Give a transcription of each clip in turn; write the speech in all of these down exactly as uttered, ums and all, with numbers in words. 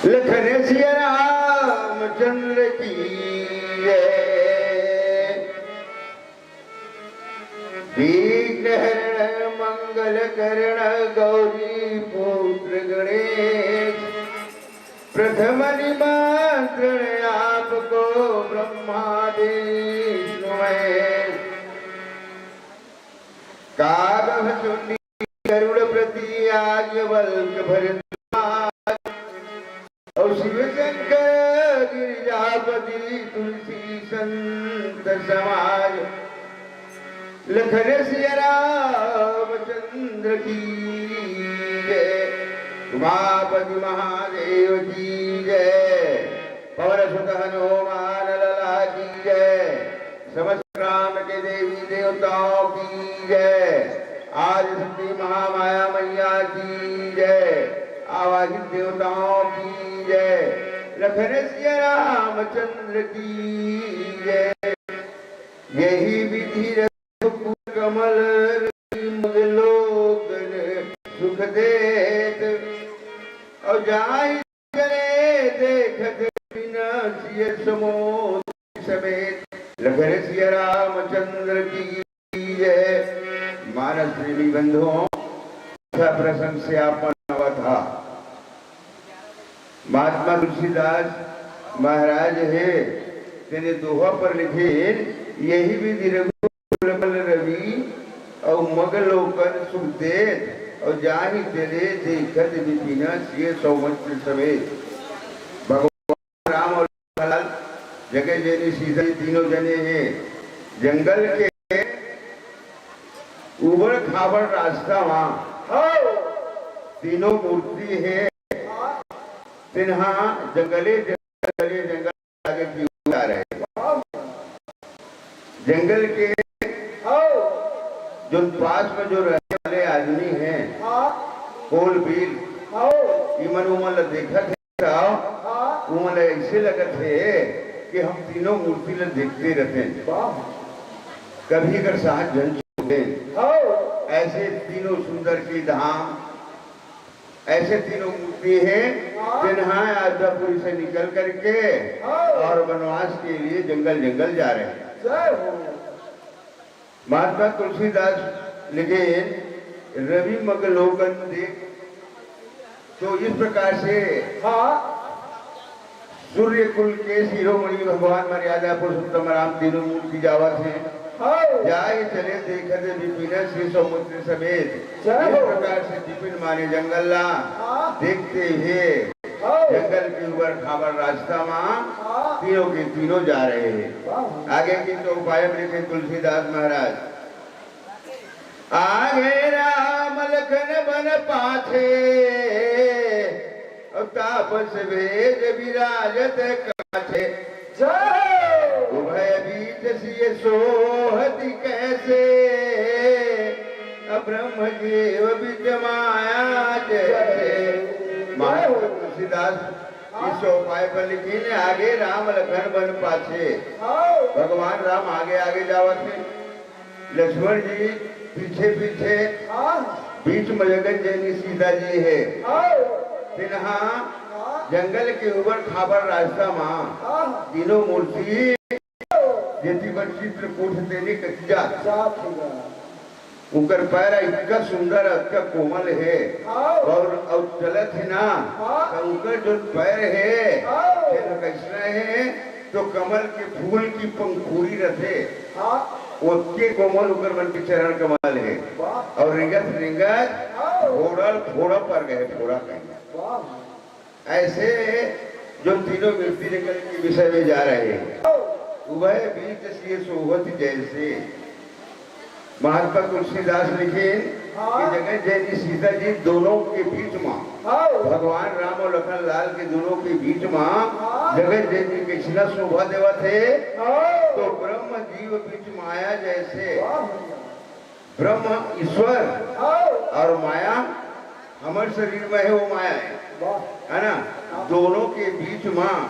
लखन सिया रामचंद्र की जय। विघ्न हरण मंगल करण गौरी पुत्र गणेश। प्रथम निमंत्रण आपको ब्रह्मा विष्णु महेश। कागभचुंडी गरुड़ प्रति याज्ञवल्क भरद्वाज। और शिव शंकर गिरिजापति तुलसी संत समाज। लखन सिया रामचंद्र की जय। उमापति महादेव की जय। पवन सुत हनुमान लला की जय। समस्त राम के देवी देवताओं की जय। आदिशक्ति महामाया मैया की जय। आवाहित देवताओं की जय। लखन सिया रामचंद्र की जय। यही विधि रघुकुल कमल रवि मग लोकन सुख देत। और जाहि चले देखत बिना सिय समोद समेत। लखन सिया रामचंद्र की जय। मानस प्रेमी बंधुओं, अच्छा प्रसंग से आपन आवत हा। महात्मा तुलसीदास महाराज हे, तेने दोहा पर लिखे, यही विधि रघुकुल कमल रवि, अउ मग लोकन सुख देत, अउ जाहि चले देखत बिपिन सिय सौमित्र समेत। भगवान राम अउ लखन लाल, जगह जेनी सीता जी तीनों जने हे, जंगल के उबड़ खाबड़ रास्ता मा हव। तीनों मूर्ति हे, तेनहा जंगले जंगले जंगल आगे की ओर जा रहे। जंगल के हव। जो पास में जो रहने वाले आदमी हैं, हाँ। कोल बील, हव। इमन उमन ला देखत हे, हाँ। उमन ला ऐसे लगत हे कि हम तीनों मूर्ति ला देखते रहते हैं। वाह। कभी कर साथ झन छूटे। हव। ऐसे तीनों सुंदर की धाम, ऐसे तीनों मूर्ति हे, हाँ। तेनहा अयोध्यापुरी से निकल करके हाँ। और वनवास के लिए जंगल जंगल जा रहे हैं। जय हो। महात्मा तुलसीदास लिखे, रवि मग लोकन देख, तो इस प्रकार से हाँ। सूर्य कुल के शिरोमणि भगवान मर्यादा पुरुषोत्तम राम तीनों मूर्ति जावत हे। हाँ। जाहि चले देखत बिपिन सिय सौमित्र समेत। जय इस हो। प्रकार से बिपिन माने जंगल ला हाँ। देखते हुए हाँ। जंगल के उबड़ खाबड़ रास्ता मा हाँ। तीनों के तीनों जा रहे हैं। वाह। आगे की चौपाई में लिखे तुलसीदास महाराज, आगे राम लखन बन पाछे, अउ तापस भेज विराजत काछे। जय हो। उभय बीच सिय सोहति कैसे, अ ब्रह्म जीव बिच माया जैसे। जय हो। महात्मा तुलसीदास इस चौपाई पर लिखिन, आगे राम लखन बन पाछे। हाँ। भगवान राम आगे आगे जावत हे, लक्ष्मण जी पीछे पीछे, हाँ। बीच में जगत जननी सीता जी हे। हाँ। तेनहा हाँ। जंगल के उबड़ खाबड़ रास्ता मा हाँ। तीनों मूर्ति जेती बर चित्रकूट तेने कति जात। जात हे गा। उनकर पैर इतका सुंदर, इतका कोमल हे। हाँ। और, और चलत हे ना, हाँ। तो उनकर जो पैर हे, हाँ। तेन कैसना हे, तो कमल के फूल की पंखुड़ी रथे। हाँ। ओतके कोमल उनकर मन के चरण कमल हे। वाह। और रिंगत रिंगत हाँ। फोड़ा, फोड़ा पर गए, फोड़ा कहीं। वाह। ऐसे जो तीनों व्यक्ति जंगल के विषय में जा रहे हैं, उभय बीच सिय सोहत जैसे। महात्मा तुलसीदास लिखे कि हाँ। जगह जननी सीता जी दोनों के बीच में, हाँ। भगवान राम और लखन लाल के दोनों के बीच में हाँ। जगह जननी कैसना शोभा देवत हे, हाँ। तो ब्रह्म जीव बीच माया जैसे। वाह। ब्रह्म ईश्वर हाँ। और माया हमर शरीर में हे, वो माया हे, वाह। है ना? हाँ। दोनों के बीच में हाँ।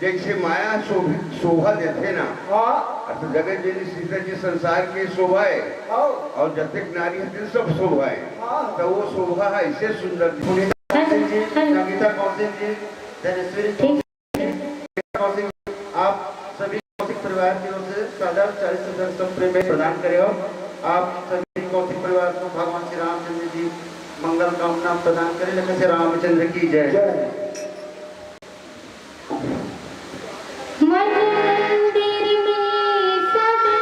जैसे माया शोभित, शोभा देथे ना, हाँ। अउ तो जगत जननी सीता जी संसार के शोभा हे, हाँ। और जतेक नारी हे, सब शोभा हे। हाँ। तो वो शोभा हे, ऐसे सुंदर दिखे। संगीता कौशिक जी, धनेश्वरी कौशिक, आप सभी कौशिक परिवार की ओर से सादा चालीस रुपए का प्रेम प्रदान करे हो। आप सभी कौशिक परिवार को भगवान श्री रामचंद्र जी मंगल कामना प्रदान करें। लखन श्री रामचंद्र की जय। जय। मंदिर में सदा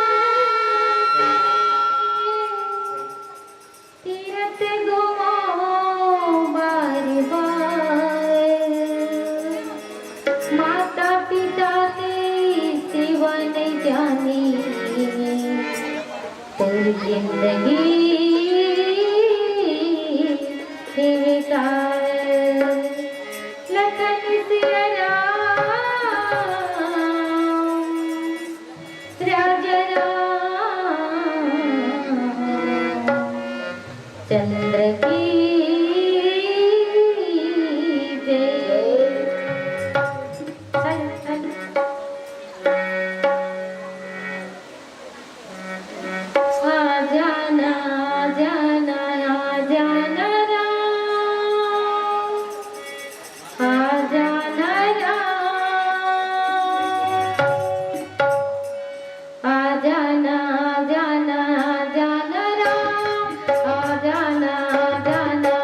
तीरथ घुमाओ बार बार। माता पिता के सेवा नहीं जानी, तेरी जिंदगी बेकार। लखन सिया राम, राजा राम चंद्र की जय। चल, चल। आ जाना, आ जाना, आ जाना राम, आ जाना राम। आ जाना, आ जाना, आ जाना राम, आ जाना, आ जाना।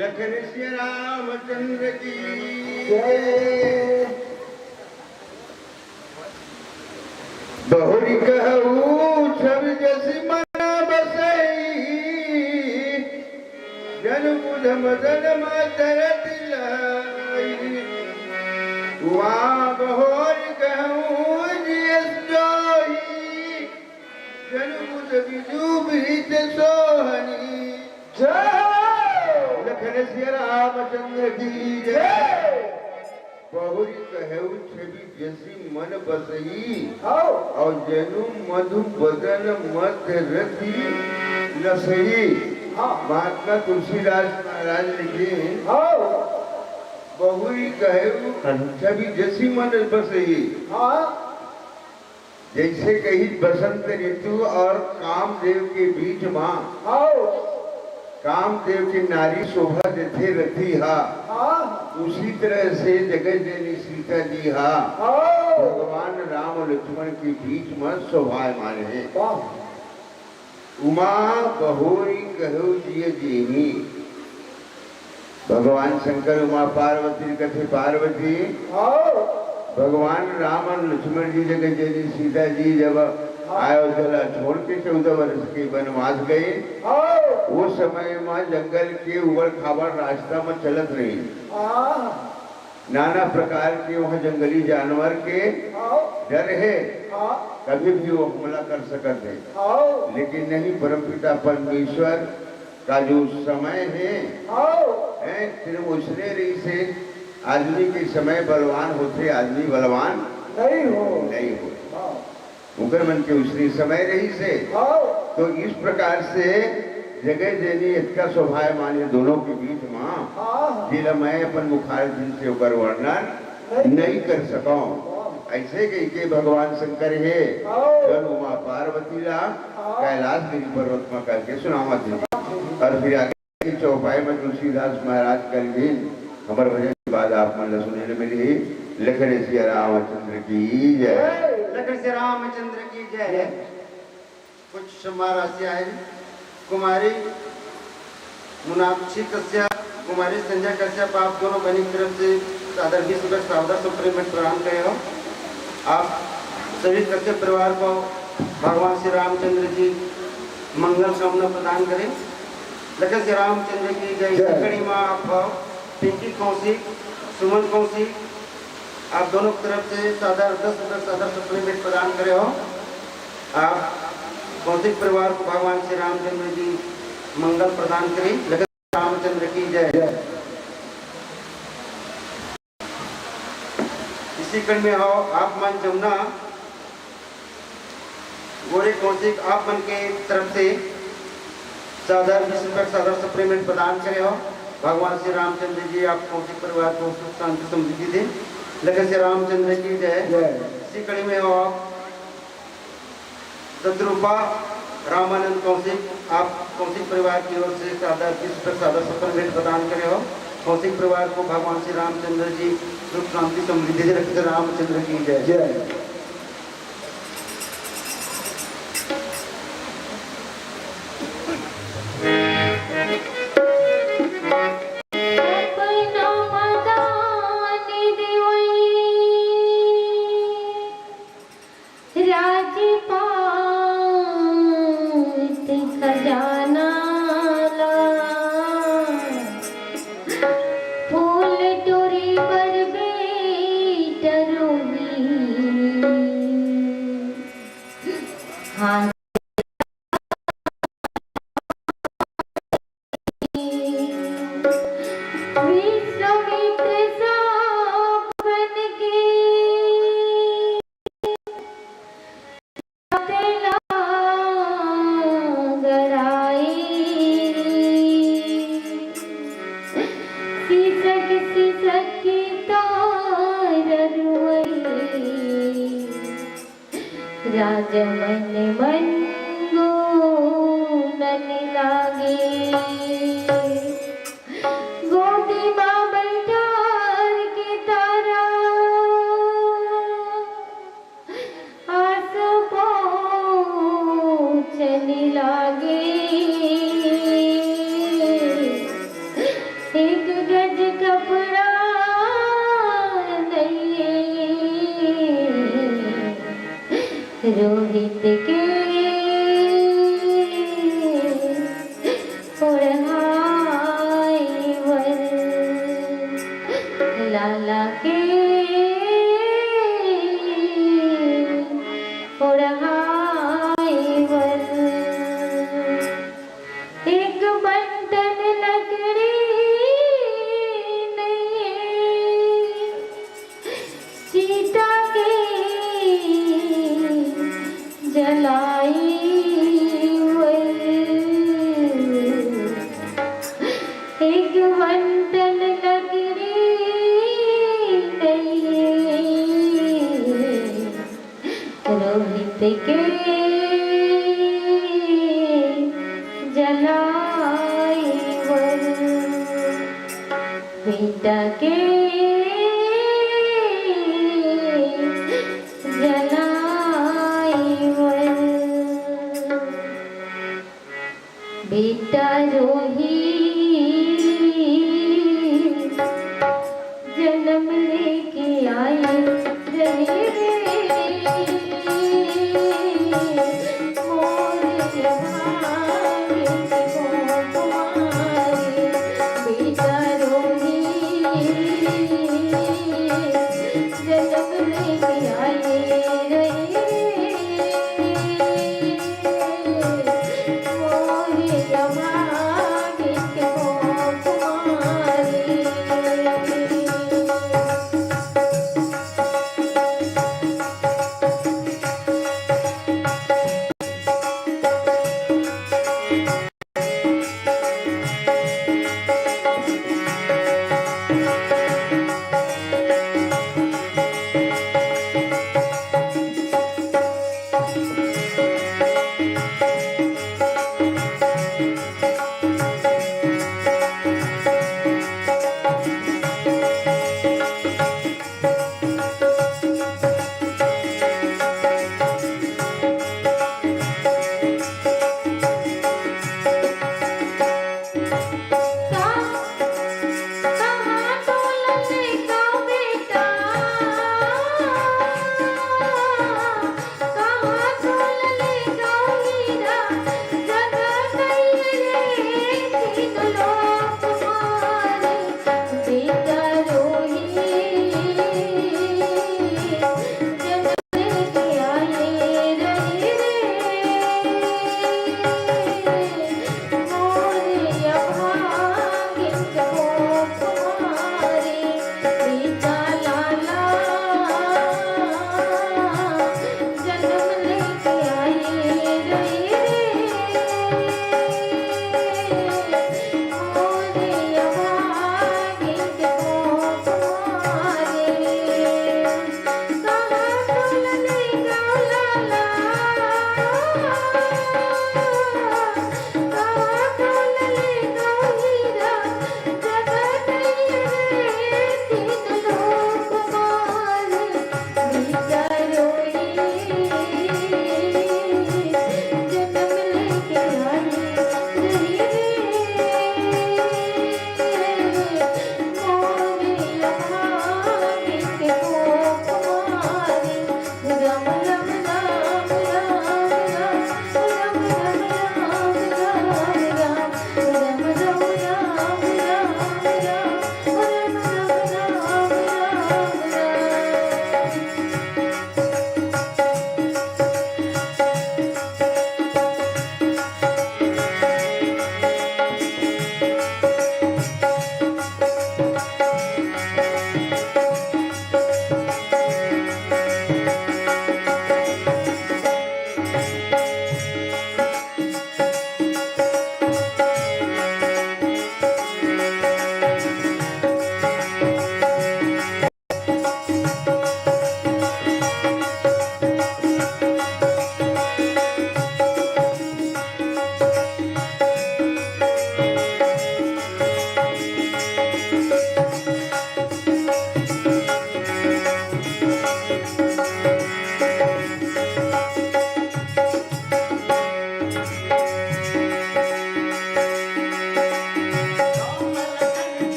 लखन सिया रामचंद्र की जय। बहुरी कहू छवि जसि मन बसई, जनु बुध मदन मातर दिलाई। वाह बहुरी कहू जियस जोई, जनु बुध बिजु बिरित सोहनी। जय हो। लखन सिया रामचंद्र की जय। जय। बहुरी कहेउ छवि जसि मन बसई। हौ। अउ जनु मधु बदन मत रति लसई। हाँ। महात्मा तुलसीदास महाराज लिखे, हौ। बहुरी कहेउ छवि जसि मन बसई। हाँ। जैसे कही बसंत ऋतु और कामदेव के बीच मा, आओ। कामदेव की नारी शोभा देथे रति हा, हाँ। उसी तरह से जगत जननी सीता जी हा, आओ। भगवान राम लक्ष्मण के बीच में शोभायमान है। वाह। उमा बहुरी कहेउ जिय जेही। भगवान शंकर उमा पार्वती कथे, पार्वती, आओ। भगवान राम और लक्ष्मण जी जगह जननी सीता जी जब हाँ। अयोध्या ला छोड़ के चौदह वर्ष के वनवास गए, आओ। वो समय में जंगल के उबड़ खाबड़ रास्ता में चलत रही। हाँ। नाना प्रकार के वहाँ जंगली जानवर के हाँ। डर है, हाँ। कभी भी वो हमला कर सकत है। हाँ। लेकिन नहीं, परमपिता परमेश्वर का जो समय है, हाँ। है, सिर्फ उसने रही से आदमी के समय बलवान होथे, आदमी बलवान नहीं हो। नहीं हो। हाँ। उनकर मन के उसने समय रही से। हाँ। तो इस प्रकार से जगह जननी इतना शोभायमान है दोनों के बीच में, हाँ। जिला मैं अपन मुखार दिन से ओकर वर्णन नहीं। नहीं कर सकूं। हाँ। ऐसे कह के भगवान शंकर है, हाँ। जन उमा पार्वती ला हाँ। कैलाश गिरी पर्वत में करके सुनावत है। और फिर आगे चौपाई में तुलसीदास महाराज कल भी हमर भजन के बाद आप मन ला सुने ले मिली। लखन सिया रामचंद्र की जय। लखन सिया रामचंद्र की जय। कुछ समारोह से आए कुमारी मोनाक्षी कश्यप, कुमारी संध्या कश्यप, आप दोनों बहनी की तरफ से सादर बीस रुपए सादर सप्लीमेंट प्रदान करे हो। आप सभी कश्यप परिवार को भगवान श्री रामचंद्र जी मंगल कामना प्रदान करें। लखन सिया रामचंद्र की जय। जय। कड़ी माँ आप हो, पिंकी कौशिक, सुमन कौशिक, आप दोनों की तरफ से सादर दस रुपए सादर सप्लीमेंट प्रदान करे हो। आप कौशिक परिवार को भगवान श्री रामचंद्र जी मंगल प्रदान करें। लखन रामचंद्र की जय। जय। इसी कड़ी में हो आप मन जमुना गोरे कौशिक आप मन के तरफ से सादर बीस रुपए सादर सप्लीमेंट प्रदान करे हो। भगवान श्री रामचंद्र जी आप कौशिक परिवार को सुख शांति समृद्धि दे। लखन सिया रामचंद्र की जय। जय। इसी कड़ी में हो आप दत्तरूपा रामानंद कौशिक, आप कौशिक परिवार की ओर से सादर बीस रुपए सादर सप्लीमेंट प्रदान करे हो। कौशिक परिवार को भगवान श्री रामचंद्र जी सुख शांति समृद्धि दे। लखन सिया रामचंद्र की जय। जय। अपना मदान दिवई राजपाट खजाना ला, फूल टोरी बर बेटा रोही। हाँ। विश्वामित्र साप बन के तेला गड़ाई। सिसक सिसक के तार रुवई। राजा मन मन गो नन लागे। गोदी मा बैठार के तारा आस पोचन लागे। रोहित के ओढ़ाई बर, लाला के ओढ़ाई बर, एक बंटन लकड़ी नइये, चिता के जलाई बर, एक बंटन लकड़ी नइये, रोहित के जलाई बर, बेटा के जलाई बर। बेटा रोही जन्म लेके आई रहे रे, मोर भाग्य को कुमारी। बेटा रोही जन्म लेके आई रहे, मोर भाग्य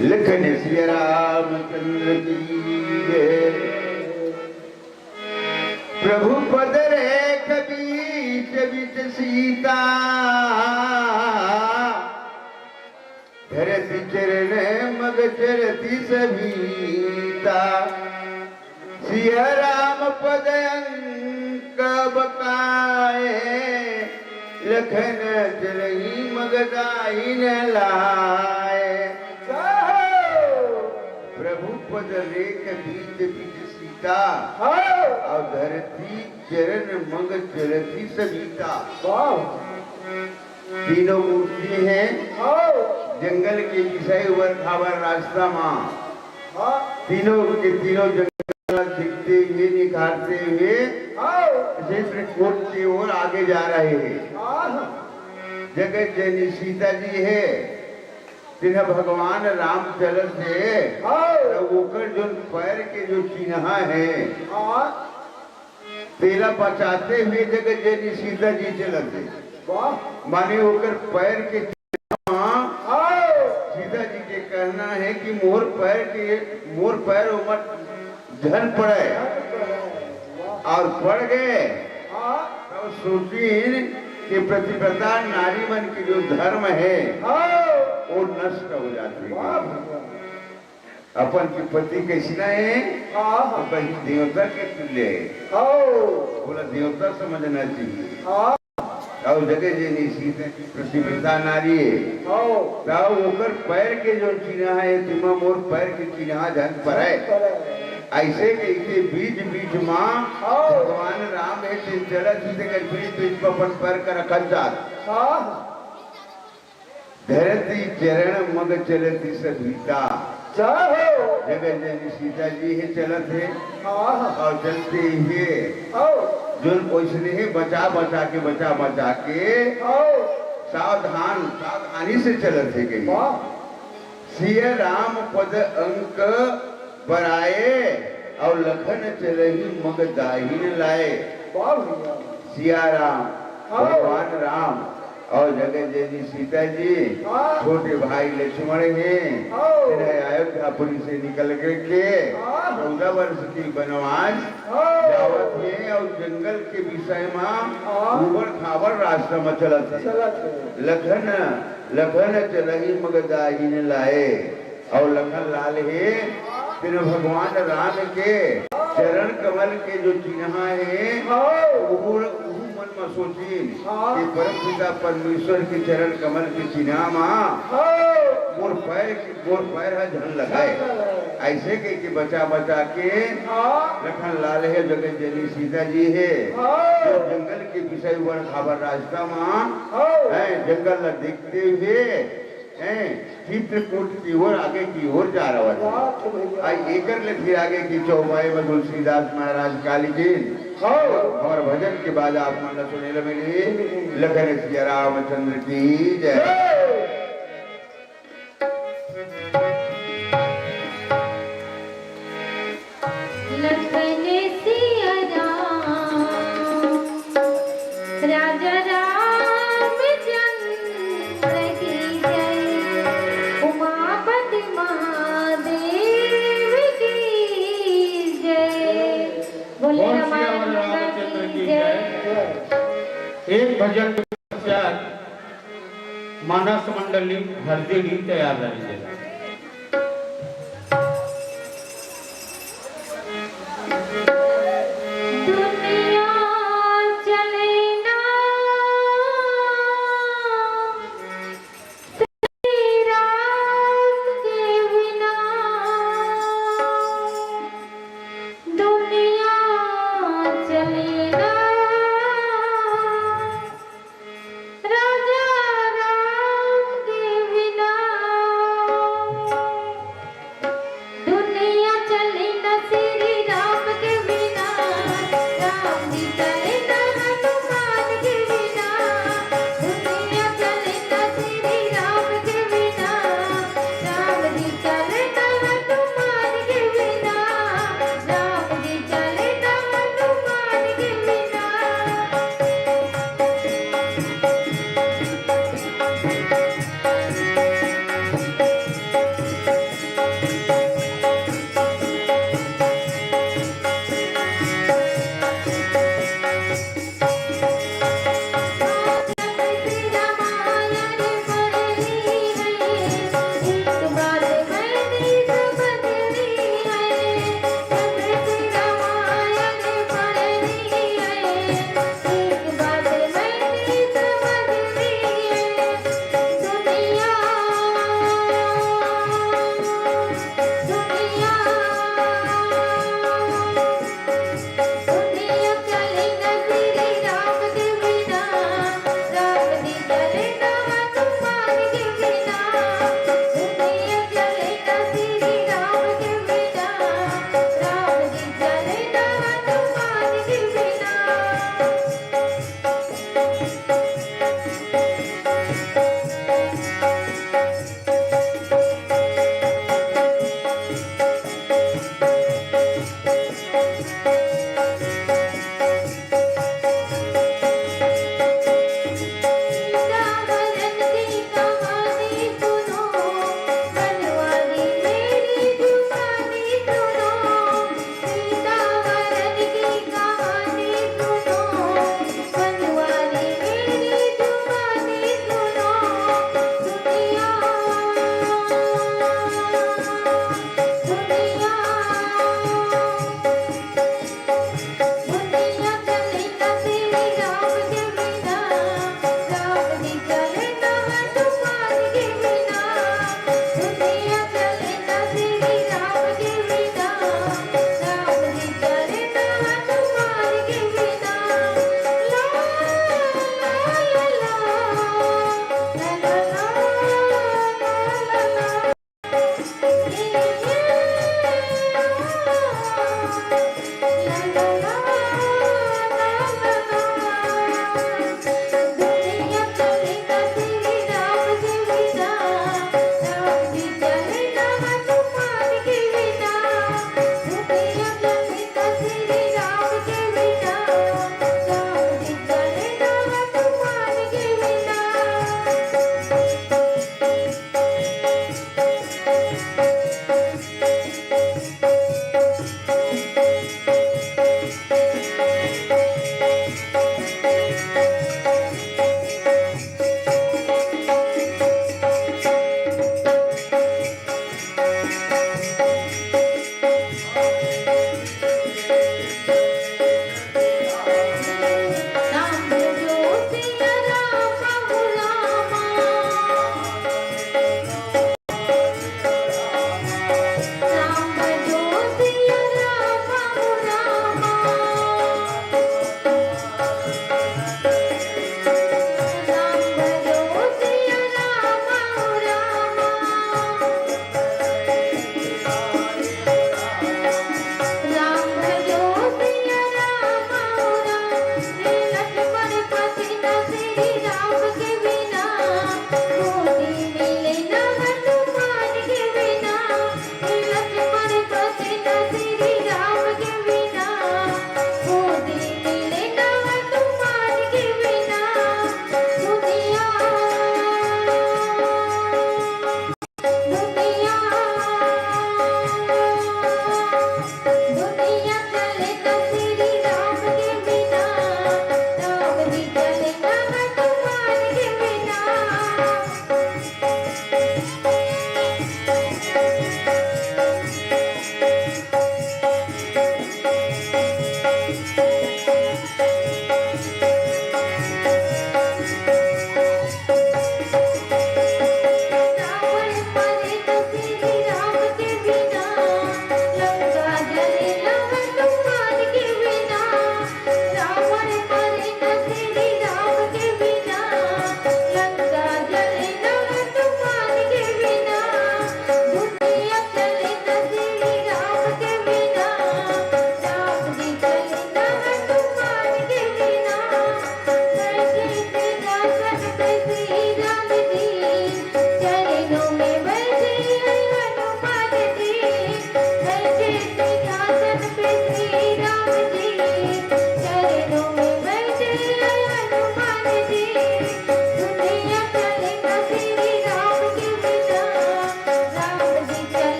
लखन सिया रामचंद्र की जय। प्रभु पद रेख बीच बीच सीता, धरती चरण मग चलती सभीता। सिया राम पद अंक बकाए, लखन चलही मग दाहिन लाए। प्रभु पद रेख बीच बीच सीता, हाँ। और धरती चरण मग चलती सभीता। वाह। तीनों मूर्ति हैं, हाँ। जंगल के बिसाय उबड़ खाबड़ रास्ता मा। हाँ। तीनों के तीनों जंगल दिखते हुए, निखारते हुए हाँ। जैसे त्रिकोण की ओर आगे जा रहे हैं। हाँ। जगत जननी सीता जी है, जिन्हें भगवान राम चलत हे, हाँ। तो ओकर जोन पैर के जो चिन्हा है, हाँ। तेला बचाते हुए जगत जननी सीता जी चलत हे। वाह। माने ओकर पैर के चिन्हा, हाँ। सीता जी के कहना है कि मोर पैर के, मोर पैर ओमर झन पड़े। वाह। और पड़ गए, हाँ। तब सोचिन कि पतिव्रता नारी मन के जो धर्म है, हाँ। वो नष्ट हो जाते हैं। वाह भगवान। अपन के पति कैसना है? हाँ। तो कहीं देवता के तुल्य है। हाँ। बोला देवता समझना चाहिए। हाँ। और जगत जननी सीता जी पतिव्रता नारी है। हाँ। तो ओकर पैर के जो चिन्हा है, तिमा मोर पैर के चिन्हा झन पड़े। पड़े। ऐसे कहिके बीच बीच मा हाँ। भगवान राम है, ते चलत ही तेकर बीच बीच में अपन पैर का रखत जात। हाँ। धरती चरण मग चलती सभीता। जय हो। जगत जननी सीता जी है चलत है। हाँ। और चलते ही है। हाँ। जोन ओइसने है बचा बचा के, बचा बचा के। हाँ। सावधान, सावधानी से चलत है कहीं। वाह। सिया राम पद अंक बराए, और लखन चलही मग दाहिन लाए। वाह भैया। सिया राम, हाँ। भगवान राम और जगत जननी सीता जी, हाँ। छोटे भाई लक्ष्मण हैं, हाँ। इन्हें अयोध्यापुरी से निकल करके हाँ। चौदह वर्ष की वनवास हाँ। जावत हैं और जंगल के विषय में हाँ। उबड़ खाबड़ रास्ता में चलत हैं। चलत हैं। लखन, लखन चलही मग दाहिन लाए, और लखन लाल हे तेन भगवान राम के चरण कमल के जो चिन्हा हे, हाँ। उहू, उहू मन म सोचिन हाँ। कि परम पिता परमेश्वर के चरण कमल के चिन्हा म हाँ। मोर पैर, मोर पैर ह झन लगाए। झन लगाए। ऐसे कह के बचा बचा के हाँ। लखन लाल हे, जगत जननी सीता जी हे, हाँ। जो जंगल के बिसई वन खाबर रास्ता म हाँ। हैं, जंगल ल देखते हुए हैं, चित्रकूट की ओर, आगे की ओर जा रहा है। वाह, तो भैया। आई एकर ले फिर आगे की चौपाई में तुलसीदास महाराज काली जी हाँ। हमारे भजन के बाद आप मन ला सुने ला मिली। लखन सिया रामचंद्र की जय। जय। लखन सिया राम, राजा रामचंद्र की जय, उमापति महादेव की जय, बोले बोल श्री रामायण रामचंद्र की जय। जय। एक भजन के पश्चात मानस मंडली हरदी डी तैयार रहिए। दुनिया चले ना श्री राम के बिना, दुनिया चले ना राजा राम के बिना।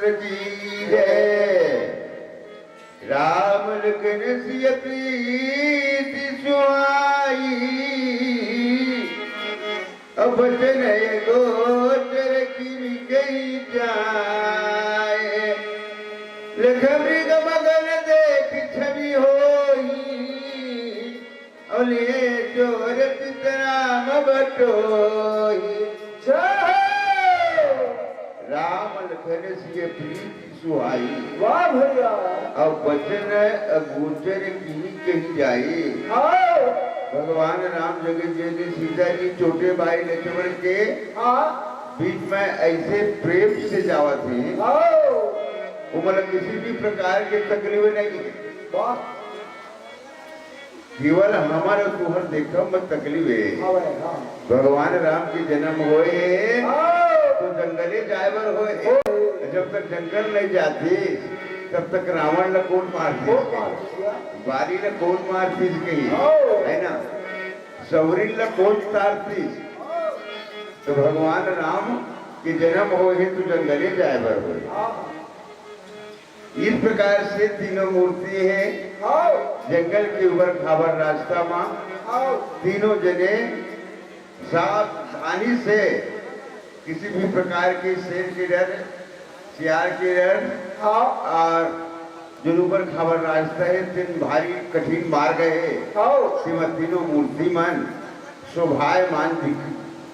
की जय। राम लखन सिय प्रीति सुहाई, अब बचन अगोचर किम कही जाय। लख मृग मगन देखि छवि होई, अउर ले चोर चितराम बटोही। जय हो। राम लखन सिय प्रीति सुहाई। वाह भैया। अब बचन अगोचर किम कही जाय। हाँ। भगवान राम जगत जननी सीता जी छोटे भाई लक्ष्मण के हाँ। बीच में ऐसे प्रेम से जावत हे। हाँ। वो मतलब किसी भी प्रकार के तकलीफ नहीं है। वाह। केवल हमर अउ तुहर देखब म तकलीफ हे। हवय, हाँ। भगवान राम के जन्म होए हे, हाँ। तो जंगले जाए बर होए हे। होए। जब तक जंगल नहीं जाती, तब तक रावण ल कोन मारती? कोन मारती, या? बाली ल कोन मारती कही? हाँ। है ना? सौरिन ल कोन तारती? हाँ। तो भगवान राम के जन्म होए हे, तो जंगले जाए बर होए। हाँ। इस प्रकार से तीनों मूर्ति हे। हाँ। जंगल के ऊपर खाबर रास्ता मा हाँ। तीनों जने सावधानी से किसी भी प्रकार के शेर के डर, सियार के डर हाँ। अउ जो ऊपर खाबर रास्ता हे, तेन भारी कठिन मार्ग हे। हाँ। तेमा तीनों मूर्ति मन शोभायमान दिख-,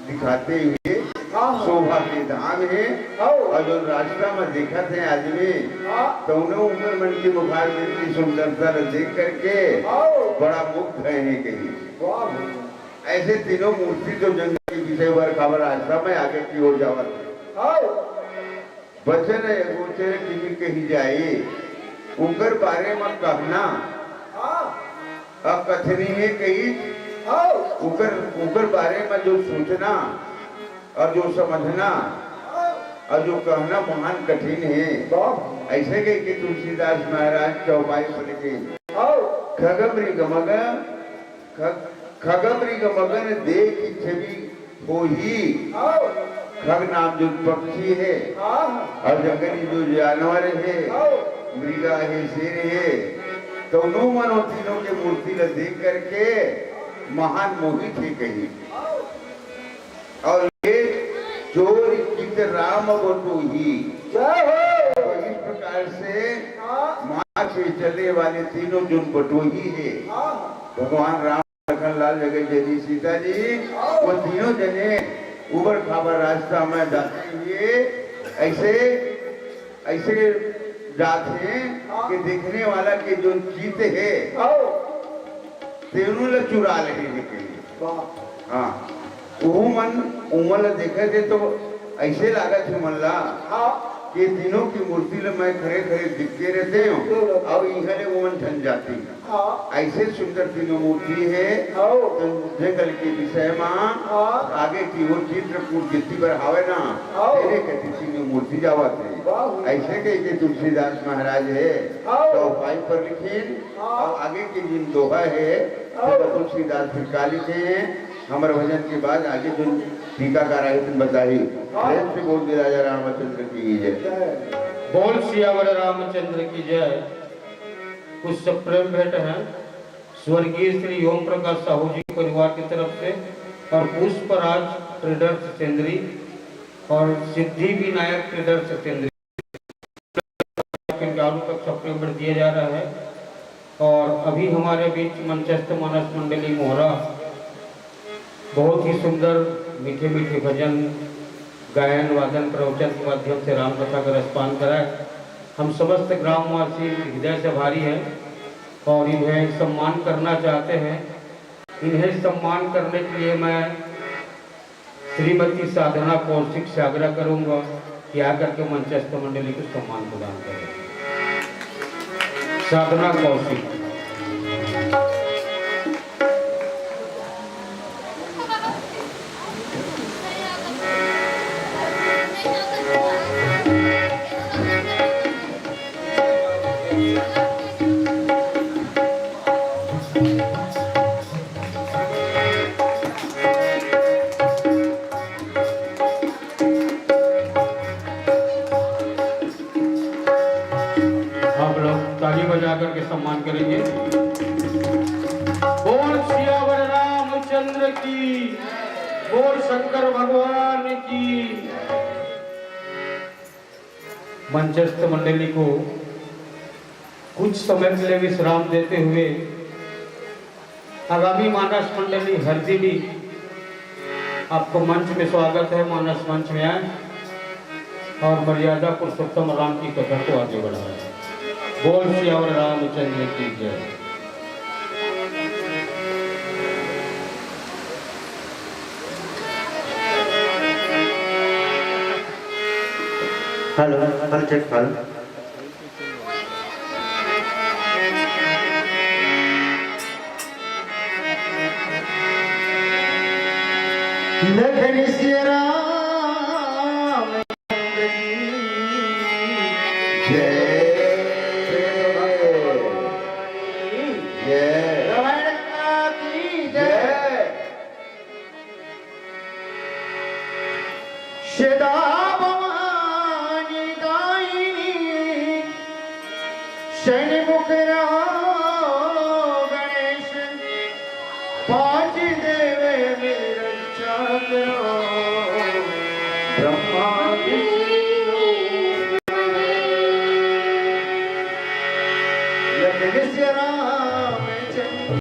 दिखाते हुए हाँ, हाँ। शोभा के धाम हे। हाँ। अउ जो रास्ता में देखत हे आदमी, हाँ। तउनो उमर मन के मुखार मन की सुंदरता ल देख करके हाँ। बड़ा मुग्ध रहे कही। वाह भैया। ऐसे तीनों मूर्ति जो जंगल के पीछे ऊपर खाबर रास्ता में आगे की ओर जावत हे। हाँ। बचन अगोचर किम कही जाय, उकर बारे म कहना हाँ। अकथनीय कही। हाँ। उकर, उकर बारे म जो सोचना अउ जो समझना हाँ। अउ जो कहना महान कठिन हे। वाह। ऐसे कहि के तुलसीदास महाराज चौपाई पर लिखे। हाँ। खग मृग मग खग, खग मृग मगन देखि छवि होही। हाँ। खग नाम जो पक्षी हे, हाँ। अउ जंगली जो जानवर हे, हाँ। मृगा हे, शेर हे, तउनो मन ओ तीनों के मूर्ति ल देख करके महान मोहित हे कही। हाँ। अउ ले चोर चितराम बटोही। जय हो। तो इस प्रकार से हाँ। माँ के चलने वाले तीनों जो बटोही हे, हाँ। भगवान राम, लखन लाल, जगत जननी सीता जी, वो तीनों जने ऊबड़ खाबड़ रास्ता में जाते हुए ऐसे, ऐसे जात हे कि देखने वाला के जो चित्त हे, तेनू ला चुरा ले हे कही। वाह। हाँ, वो मन, वो मन ला देखे थे तो ऐसे लागत हे मन ला हाँ। कि तीनों की मूर्ति ला मैं खड़े खड़े दिखते रहते हूँ, रहते। अब इहाँ ले वो मन झन जाती। हाँ। ऐसे सुंदर तीनों मूर्ति हे। हाँ। तो जंगल के विषय मा हाँ। आगे की ओर चित्रकूट जितनी बार हावे ना, हाँ। तेरे कति तीनों मूर्ति जावत हे। वाह। ऐसे कहि के तुलसीदास महाराज हे, हाँ। तो पाई पर लिखिन, हाँ। अउ आगे के जिन दोहा हे, हाँ। तो तुलसीदास फिर का लिखे हे, हमर भजन के बाद आगे जो टीकाकार आए, तुम बताही। हाँ। प्रेम से बोल दे राजा रामचंद्र की जय। जय। बोल सियावर रामचंद्र की जय। कुछ सप्रेम भेंट हैं स्वर्गीय श्री ओम प्रकाश साहू जी परिवार की तरफ से और पुष्पराज ट्रेडर्स सेंदरी और सिद्धि विनायक ट्रेडर्स सेंदरी के चारों तक सप्रेम भेंट दिया जा रहा है। और अभी हमारे बीच मंचस्थ मानस मंडली मोहरा बहुत ही सुंदर मीठे मीठे भजन, गायन, वादन, प्रवचन के माध्यम से राम कथा का रसपान कराए। हम समस्त ग्रामवासी हृदय से आभारी हैं और इन्हें सम्मान करना चाहते हैं। इन्हें सम्मान करने के लिए मैं श्रीमती साधना कौशिक से आग्रह करूंगा कि आकर के मंचस्थ मंडली को सम्मान प्रदान करें। साधना कौशिक। की, बोल शंकर भगवान की। मंचस्थ मंडली को कुछ समय के लिए विश्राम देते हुए आगामी मानस मंडली हर दिन ही आपको मंच में स्वागत है। मानस मंच में आए और मर्यादा पुरुषोत्तम राम की कथा को आगे बढ़ाए। बोल सियावर रामचंद्र की जय। Hello, hello, check, hello. Lakhan Siya Ram की जय। जय। रामायण की जय। सदा भवानी दायिनी शनि मुख रहो गणेश, पांच देवे मेरी रक्षा करो। ब्रह्मा विष्णु